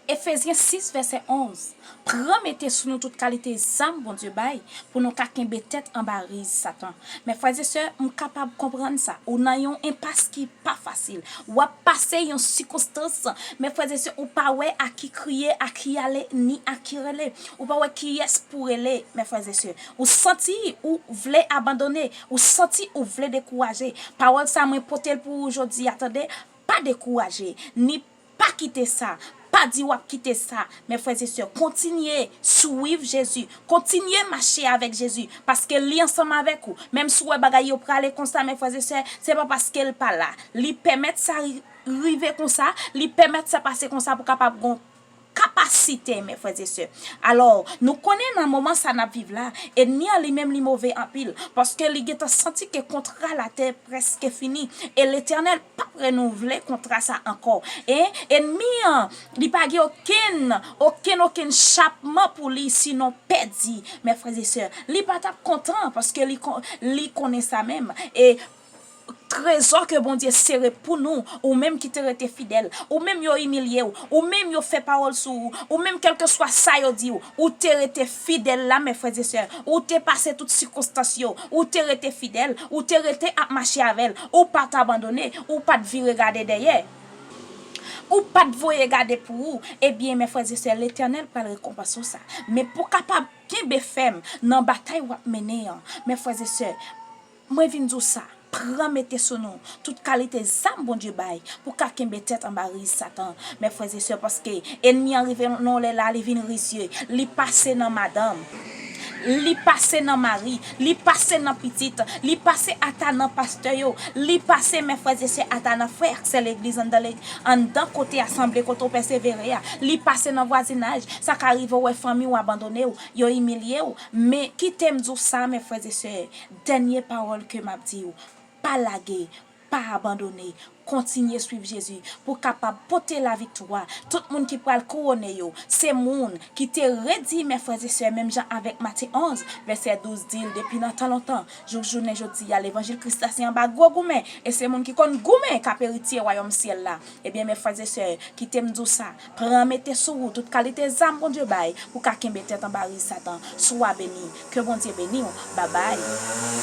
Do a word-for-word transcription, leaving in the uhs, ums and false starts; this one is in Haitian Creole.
Efezyen sis vèsè onz, pran mete sou nou tout kalite zam Bondye bay pou nou ka kenbe tèt anba riz Satan. Mè frè e sè, m kapab konprann sa. Ou nan yon enpas ki pa fasil. W ap pase yon sikonstans, mè frè e sè, ou pa wè a ki kriye, a ki ale, ni a ki rele. Ou pa wè kiyès pou rele, mè frè e sè. Ou santi ou vle abandone, ou santi ou vle dekouraje. Pawòl sa mwen pote l pou ou jodi a, tande, pa dekouraje, ni pa kite sa. Pa di w ap kite sa, mè frè e sè, kontinye swiv Jezi, kontinye mache avèk Jezi, paske li ansanm avèk ou. Menm si w wè bagay yo prale konsa, mè frè e sè, se pa paske l pa la. Li pèmèt sa ri- rive konsa, li pèmèt sa pase konsa pou kapab gon kapasite, mè frè e sè. Alò, nou konnen nan moman sa n ap viv la, ènmi an li menm li move anpil, paske li gentan santi ke kontra latè prèske fini, e Letènèl p ap renouvle kontra sa ankò. E ènmi an, li pa gen okenn, okenn, okenn chapman pou li, sinon pèdi, mè frè e sè. Li pa t ap kontan, paske li kon- li konnen sa menm. E trezò ke Bondye sere pou nou, ou menm ki te rete fidèl, ou menm yo imilye w, ou menm yo fè pawòl sou ou, ou menm kèlkeswa sa yo di w, ou te rete fidèl la, mè frè e sè, ou te pase tout sikonstans yo, ou te rete fidèl, ou te rete ap mache avè l, ou pa t abandone, ou pa t vire gade dèyè. Ou pa t voye gade pou ou, ebyen, mè frè e sè, Letènèl pral rekonpanse w sa. Men pou w kapab kenbe fèm nan batay w ap mennen an, mè frè e sè, mwen vin di w sa, pran mete sou nou tout kalite zam Bondye bay pou ka kenbe tèt anba riz Satan, mè frè e sè, paske ènmi an rive nan yon lè la, li vin rizye, li pase nan madanm, li pase nan mari, li pase nan pitit, li pase ata nan pastè yo, li pase, mè frè e sè, ata nan frè ak sè legliz anndan, anndan kote asanble kote w pèsevere a, li pase nan vwazinaj, sa ka rive w wè fanmi w abandone w, yo imilye w, men kite m di w sa, mè frè e sè, dènye pawòl ke m ap di w, pa lage, pa abandone, kontinye swiv Jezi pou kapab pote laviktwa. Tout moun ki pral kouwone yo, se moun ki te redi, mè frè e sè, menm jan avèk Matye onz, vèsè douz di l, depi nan tan lontan, jouk jounen jodi a, levanjil Kris la se anba gwo goumen, e se moun ki konn goumen k ap eritye wayòm syèl la. Ebyen, mè frè e sè, kite m di w sa, pran mete sou ou tout kalite zam Bondye bay pou ka kenbe tèt anba riz Satan. Swa beni, ke Bondye beni w, babay.